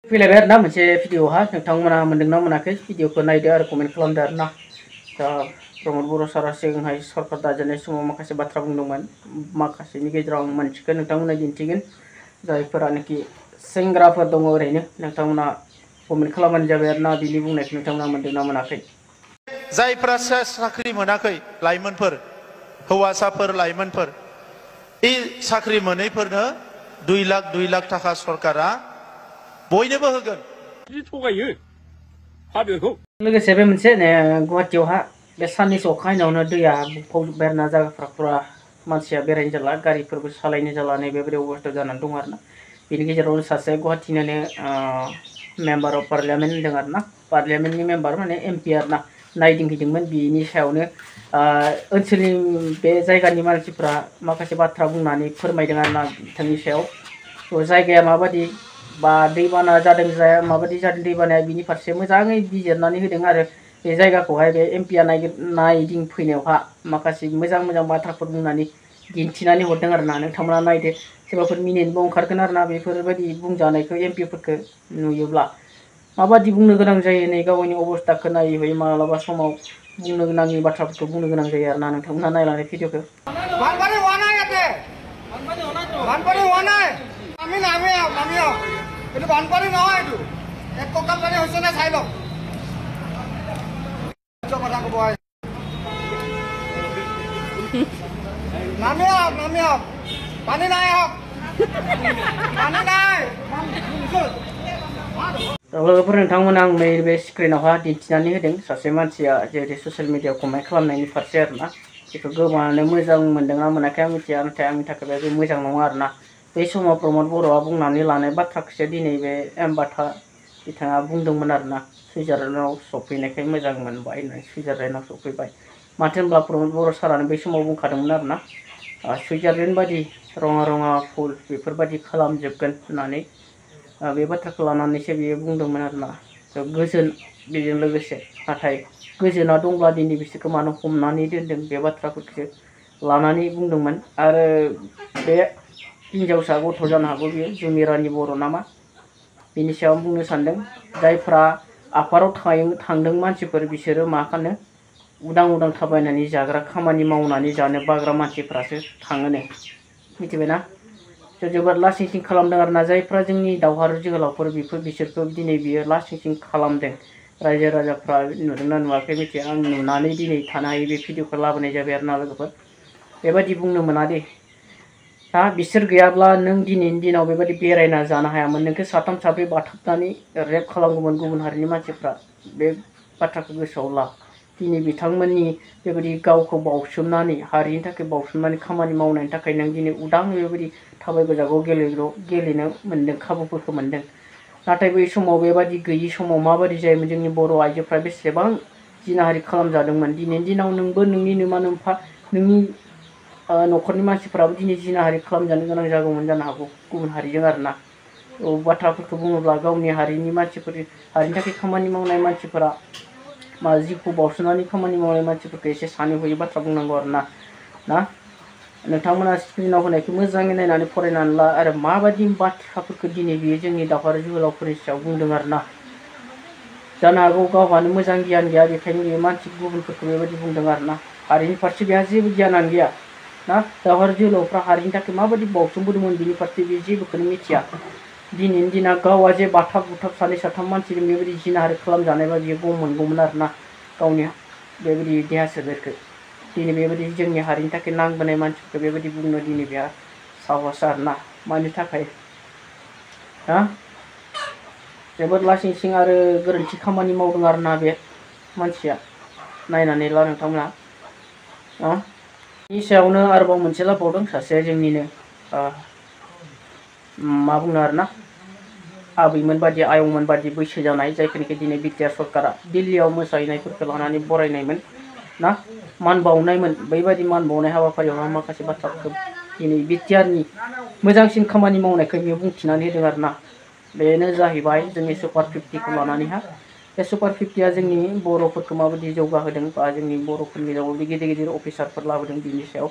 फैलायबाय आरोना मोनसे भिडिअहा नोंथांमोना मोनदोंना मोनाखै भिडिअखौ नायदो आरो कमेन्ट खालामदो आरोना। दा प्रमद बर' सारा सिगांहाय सरकार दाजेननाय समाव माखासे बाथ्रा बुंदोंमोन, माखासेनि गेजेराव आं मोनसेखौ नोंथांमोना दिन्थिगोन। जायफोरानोखि सेंग्राफोर दङ ओरैनो नोंथांमोना कमेन्ट खालामबानो जाबाय आरोना बिनि बुंनायखौ नोंथांमोना मोनदोंना मोनाखै। जायफोरा साख्रि मोनाखै लाइमोनफोर, हौवासाफोर लाइमोनफोर, बे साख्रि मोनैफोरनो 2 लाख थाखा सरकारा बयनोबो होगोन। थगायो हादोरखौ। लोगोसे बे मोनसे गुवाहाटियावहा बे साननैसो अखा हानायावनो दैया बुंफबजोब्बाय आरोना, जायगाफ्रा फुरा मानसिया बेरायनो जाला, गारिफोरबो सालायनो जाला, नैबेबायदि अबस्था जानानै दं आरोना। बेनि गेजेरावनो सासे गुवाहाटिनिनो मेम्बार अफ पार्लियामेन्ट होनदों आरोना, पार्लियामेन्टनि मेम्बार माने एमपि आरोना, नायदिंहैदोंमोन। बिनि सायावनो ओनसोलनि बे जायगानि मानसिफ्रा माखासे बाथ्रा बुंनानै फोरमायदों आरोना बिथांनि सायाव। जायगाया माबादि बा दैबाना जादों जाया, माबादि जादों दैबानाया, बिनि फारसे मोजाङै बिजिरनानै होदों आरो बे जायगाखौहाय बे एमपिआ नायदिंफैनायावहा माखासे मोजां मोजां बाथ्राफोर बुंनानै दिन्थिनानै हरदों आरोना। नोंथांमोना नायदो, सोरबाफोर मिनिनोबो ओंखारगोन आरोना बेफोरबायदि बुंजानायखौ एमपिफोरखौ नुयोब्ला। माबादि बुंनो गोनां जायो, नै गावनि अबस्थाखौ नायै मालाबा समाव बुंनो गोनांनि बाथ्राफोरखौ बुंनो गोनां जायो आरोना। नोंथांमोना नायलांदो भिडिअखौ। বানপানী হোৱা নাই ইয়াতে, বানপানী হোৱা নাই, আমি নামি আহক, এইটো বানপানী নহয়, এইটো এক কঁকাল পানী হৈছে নে চাই লওক। কথা ক'ব নামি আহক, পানী নাই, আহক, পানী নাই। लोगोफोर नोंथांमोना आं बे स्क्रिनावहा दिन्थिनानै होदों सासे मानसिया जेरै ससियेल मिडियायाव कमेन्ट खालामनायनि फारसे आरोना। बेखौ गोबाङानो मोजां मोनदोंना मोनाखै आं मिथिया, नाथाय आंनि थाखाय बे मोजां नङा आरोना। बै समाव प्रमद बर'आ बुंनानै लानाय बाथ्राखौसो दिनै बे एमबाथा बिथाङा बुंदोंमोन आरोना। सुइजारलेण्डआव सफैनायखाय मोजां मोनबाय होननानै सुइजारलेण्डआव सफैबाय। माथो होनब्ला प्रमद बर' सारानो बै समाव बुंखादोंमोन आरोना, सुइजारलेण्ड बादि रङा रङा फुल बेफोरबायदि खालामजोबगोन होननानै बे बाथ्राखौ लानानैसो बियो बुंदोंमोन आरोना। गोजोन बेजों लोगोसे, नाथाय गोजोना दंब्ला दिनै बिसोरखौ मानो हमनानै दोनदों, बे बाथ्राफोरखौ लानानै बुंदोंमोन। आरो बे हिन्जावसा गथ' जानो हागौ बियो जुमिरानि बर' नामा, बिनि सायाव बुंनो सानदों। जायफ्रा आफाराव थांदों मानसिफोर, बिसोरो मा खालामनो उदां उदां थाबायनानै जाग्रा, खामानि मावनानै जानो बाग्रा मानसिफ्रासो थाङोनो, मिथिबायना। जोबोद लासिंसिं खालामदों आरोना। जायफ्रा जोंनि दावहारु जोहोलावफोर बिसोरखौ दिनै बियो लासिंसिं खालामदों। रायजो राजाफ्रा नुदोंना नुवाखै मिथिया, आं नुनानै दिनै थानो हायै बे भिडिअखौ लाबोनाय जाबाय आरोना। लोगोफोर बेबायदि बुंनो मोना दे। दा बिसोर गैयाब्ला नों दिनैनि दिनाव बेबायदि बेरायना जानो हायामोन, नोंखौ साथाम साब्रै बाथाबनानै रेप खालामगौमोन गुबुन हारिनि मानसिफ्रा। बे बाथ्राखौ गोसोआव ला। दिनै बिथांमोननि बेबायदि गावखौ बावसोमनानै, हारिनि थाखाय बावसोमनानै खामानि मावनायनि थाखाय नों दिनै उदाङै बेबायदि थाबायगजागौ गेलेनो मोन्दों, खाबुफोरखौ मोन्दों। नाथाय बै समाव बेबादि गैयि समाव माबादि जायोमोन, जोंनि बर' आइजोफ्रा बेसेबां जिनाहारि खालामजादोंमोन। दिनैनि दिनाव नोंबो नोंनि नोमा नोम्फा नोंनि न'खरनि मानसिफ्राबो दिनै जिनाहारि खालामजानो गोनां जागौमोन जानो हागौ गुबुन हारिजों आरोना। बाथ्राफोरखौ बुङोब्ला गावनि हारिनि मानसिफोर, हारिनि थाखाय खामानि मावनाय मानसिफोरा जिउखौ बावसोमनानै खामानि मावनाय मानसिफोरखौ एसे सानै हयै बाथ्रा बुंनांगौ आरोना। नोंथांमोना स्क्रिनाव होनायखौ मोजाङै नायनानै फरायनानै ला, आरो माबायदि बाथ्राफोरखौ दिनै बियो जोंनि दावहारु जोहोलावफोरनि सायाव बुंदों आरोना। जानो हागौ गावहानो मोजां गियान गैया, बेखायनो बेयो मानसि गुबुनफोरखौ बेबायदि बुंदों आरोना। हारिनि फारसे बेहा जेबो गियानानो गैया ना। दावहारु जोहोलावफ्रा हारिनि थाखाय माबायदि बावसोमबोदोंमोन बिनि फारसे बे जेबोखौनो मिथिया। दिनैनि दिनाव गावआ जे बाथाब बुथाब सानै साथाम मानसिजों बेबायदि जिनाहारि खालामजानायबा बियो गम मोनगौमोन आरोना, गावनि बेबायदि देहा सोलेरखौ। दिनै बेबायदि जोंनि हारिनि थाखाय नांबोनाय मानसिफोरखौ बेबायदि बुंनो दिनै बेहा साहस आरोना। मानि थाखाय जोबोद लासिंसिं आरो गोरोन्थि खामानि मावदों आरोना बे मानसिया। नायनानै ला नोंथांमोना। बेनि सायावनो आरोबाव मोनसे लाबावदों सासे जोंनिनो मा बुंनो आरोना, आबैमोन बादि आयंमोन बादि बैसो जानाय, जायफोरनिखि दिनै बिटिआर सरकारा दिल्लीयाव मोसाहैनायफोरखौ लानानै बरायनायमोन ना, मान बावनायमोन। बैबायदि मान बावनाय हाबाफारियावहा माखासे बाथ्राफोरखौ दिनै बिटिआरनि मोजांसिन खामानि मावनायखौ बियो बुंथिनानै होदों आरोना। बेनो जाहैबाय जोंनि सुपार 50खौ लानानैहा। बे सुपार 50आ जोंनि बर'फोरखौ माबायदि जौगाहोदों, बा जोंनि बर'फोरनि गेजेराव गिदिर गिदिर अफिसारफोर लाबोदों, बिनि सायाव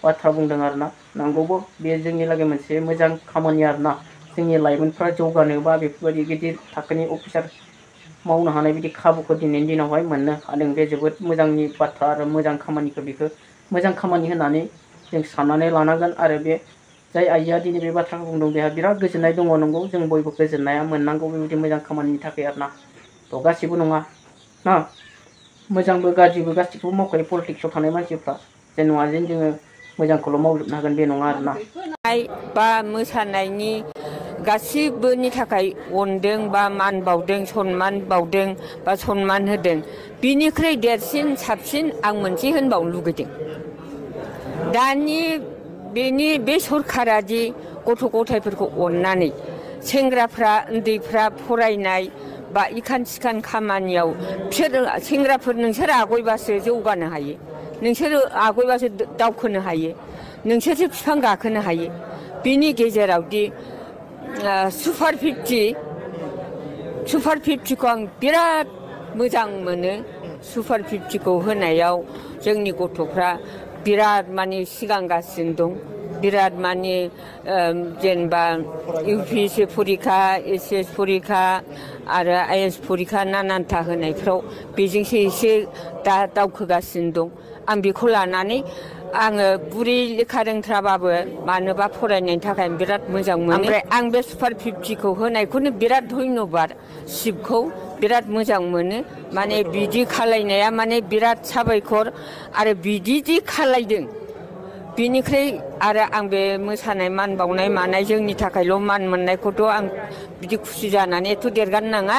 बाथ्रा बुंदों आरोना। नंगौबो बे जोंनि लागै मोनसे मोजां खामानि आरोना। जोंनि लाइमोनफ्रा जौगानोबा बेफोरबायदि गिदिर थाखोनि अफिसार मावनो हानाय बिदि खाबुखौ दिनैनि दिनावहाय मोननो हादों। बे जोबोद मोजांनि बाथ्रा आरो मोजां खामानिखौ बेखौ मोजां खामानि होननानै जों साननानै लानांगोन। आरो बे जाय आइजोआ दिनै बे बाथ्राखौ बुंदों बेहा बिराद गोजोननाय दङ। नंगौ जों बयबो गोजोननाया मोननांगौ बेबायदि मोजां खामानिनि थाखाय आरोना। थ' गासिबो नङा ना, मोजांबो गाज्रिबो गासिखौबो मावखायो पलिटिक्सआव थानाय मानसिफ्रा। जे नङा जेन जोङो मोजांखौल' मावजोबनो हागोन बे नङा आरोना। बा मोसानायनि गासिबोनि थाखाय अनदों बा मान बावदों, सनमान बावदों बा सनमान होदों। बिनिख्रुइ देरसिन साबसिन आं मोनसे होनबावनो लुगैदों। दानि बे सरखारा दि गथ' गथायफोरखौ अननानै सेंग्राफ्रा उन्दैफ्रा फरायनाय बा इखान सिखान खामानियाव बिसोर सेंग्राफोर नोंसोर आगयबासो जौगानो हायो, नोंसोर आगयबासो दावखोनो हायो, नोंसोरसो बिफां गाखोनो हायो। बिनि गेजेरावदि सुपार 50खौ आं बिराद मोजां मोनो। सुपार 50खौ होनायाव जोंनि गथ'फ्रा बिराद माने सिगांगासिनो दं। बिराद माने जेनेबा UPSC परिखा, SS परिखा आरो IAS परिखा नानानथा होनायफ्राव बेजोंसो एसे दा दावखोगासिनो दं। आं बेखौ लानानै आङो बुरै लेखा रोंथ्राबाबो मानोबा फरायनायनि थाखाय बिराद मोजां मोनो। ओमफ्राय आं बे सुपार 50खौ होनायखौनो बिराद धन्यबाद शिबखौ बिराद मोजां मोनो। माने बिदि खालायनाया माने बिराद साबायखर। आरो बिदि खालायदों बिनिख्रुइ आरो आं बे मोसानाय मान बावनाय मानाय जोंनि थाखायल' मान मोननायखौथ' आं बिदि खुसि जानानै एथ' देरगानो नाङा।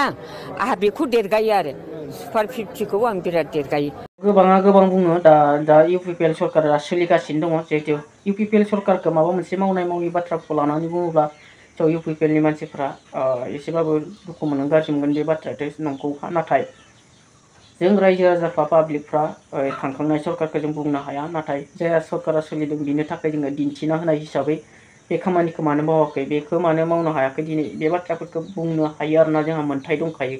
आंहा बेखौ देरगायो आरो सुपार 50खौ आं बिराद देरगायो। गोबाङा गोबां बुङो दा UPPL सरकारा सोलिगासिनो दङ। जिहेतु UPPL सरकारखौ माबा मोनसे मावनाय मावि बाथ्राखौ लानानै बुङोब्ला थ' UPPLनि मानसिफ्रा एसेबाबो दुखु मोनो, गाज्रि मोनगोन। बे बाथ्रायाथ' नंगौखा। नाथाय जों रायजो राजाफ्रा पाब्लिकफ्रा थांखांनाय सरकारखौ जों बुंनो हाया। नाथाय जाय सरकारा सोलिदों बिनि थाखाय जोङो दिन्थिना होनाय हिसाबै बे खामानिखौ मानो मावाखै, बेखौ मानो मावनो हायाखै, दिनै बे बाथ्राफोरखौ बुंनो हायो आरोना। जोंहा मोन्थाय दंखायो।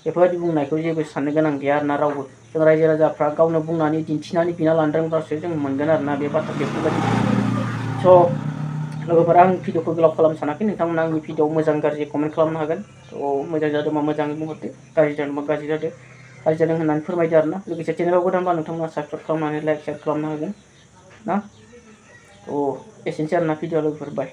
बेफोरबायदि बुंनायखौ जेबो साननो गोनां गैया आरोना रावबो। जों रायजो राजाफ्रा गावनो बुंनानै दिन्थिनानै बिना लानो रोंब्लासो जों मोनगोन आरोना बे बाथ्रा बेफोरबायदि। स' लोगोफोरा आं भिडिअखौ गोलाव खालामनो सानाखै। नोंथांमोना आंनि भिडिअआव मोजां गाज्रि कमेन्ट खालामनो हागोन। थ' मोजां जादोंबा मोजाङै बुंहरदो, गाज्रि जादोंबा गाज्रि जादों, गाज्रि जादों होननानै फोरमायदो आरोना। लोगोसे चेनेलाव गोदानबा नोंथांमोना साबस्क्राइब खालामनानै लाइक शेयार खालामनो हागोन ना। थ' एसेनोसै आरोना भिडिअआ लोगोफोर, बाय।